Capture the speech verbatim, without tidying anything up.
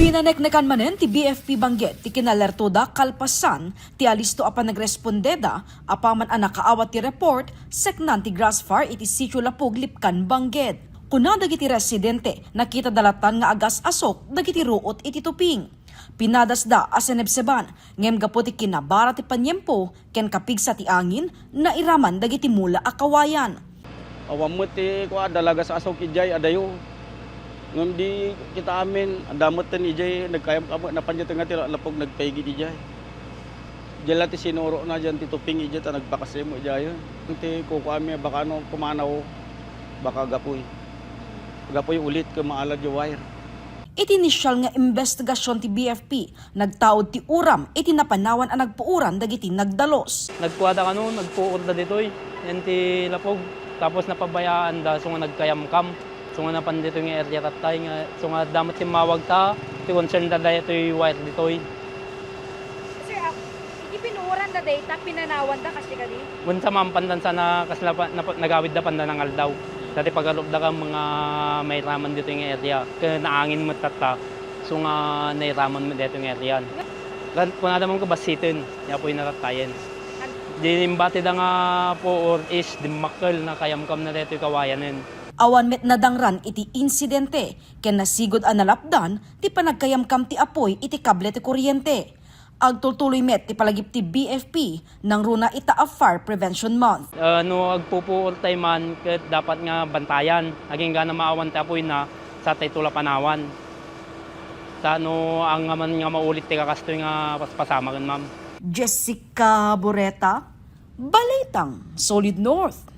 Pinaneknekan manen ti B F P Bangged ti kinalertoda kalpasan ti alisto a panagrespondeda apaman a nakaawat ti report seknan ti grass fire iti Sitio Lapog, Lipcan, Bangged. Kuna dagiti residente, nakitada lattan nga agas-asok dagiti ruot iti tuping. Pinadasda a senebseban, ngem gapu ti kinabara ti paniempo ken kapigsa ti angin, nairaman dagiti mula a kawayan. Awan met ti kua, dalagas-asok idiay adayo. Ngem di kita amin, adda metten idiay, nagkayam kamo, napan diay nga ti lapog nagpaigid idiay. Diay la ti sinurona diyan ti tuping idiay ta nagpakasremo idiay. Ti kukuami, baka no pumanaw, baka gapuy. Gapuy ulit ken maalad diay wire. Iti initial nga investigasyon ti B F P, nagtaud ti uram iti napanawan a nagpuoran dagiti nagdalus. Nagkuada kano, nagpuor da ditoy, yan ti lapog. Tapos napabayaan da, so nga nagkayamkam. So nga napan ditoy nga area tattay nga, so nga adda met timmawag ta, ti concern da daytoy wire ditoy. Sir, ah, iti pinuoran da dayta, pinanawan da kasi kadi? Wen sa maampan dan sana kasla pa, napa-, nagawid da panda nangaldaw. Dati pagarup da ka mga mairaman ditoy nga area. Ken naangin met tatta. So nga nairaman met daytoy nga area. Kan, kunada man ko basiten, ya po yung natattayen. Di imbati da nga puor is dimmakkel na kayamkam na daytoy kawayanen. Awan met nadangran iti insidente, ken nasigud a nalapdan ti panagkayamkam ti apoy iti kable ti kuryente. Agtultuloy met ti palagip ti B F P nangruna ita a Fire Prevention Month. Ah, no agpupuor tay man, ket dapat nga bantayan. Agingga na maawan ti apoy na, sa tay tula panawan. Sa no, ang nga man nga maulit ti kakastoy nga paspasamagen, ma'am. Jessica Boreta, Balitang Solid North.